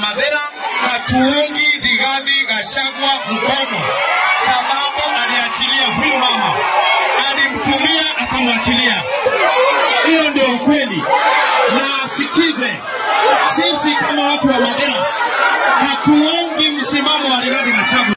Mathira hatuungi Rigathi Gachagua mkono, sababu aliachilia huyu mama, alimtumia akamwachilia. Hiyo ndio ukweli. Na sikize, sisi kama watu wa Mathira hatuungi msimamo wa Rigathi Gachagua.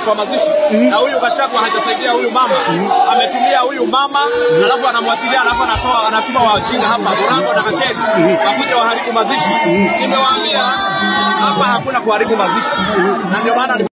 Kwa mazishi na huyu Gachagua hajasaidia huyu mama, ametumia huyu mama alafu anamwachilia, alafu anatoa anatuma wajinga hapa Murango na Gacheri wakuja waharibu mazishi. Nimewaambia hapa hakuna kuharibu mazishi, na ndio maana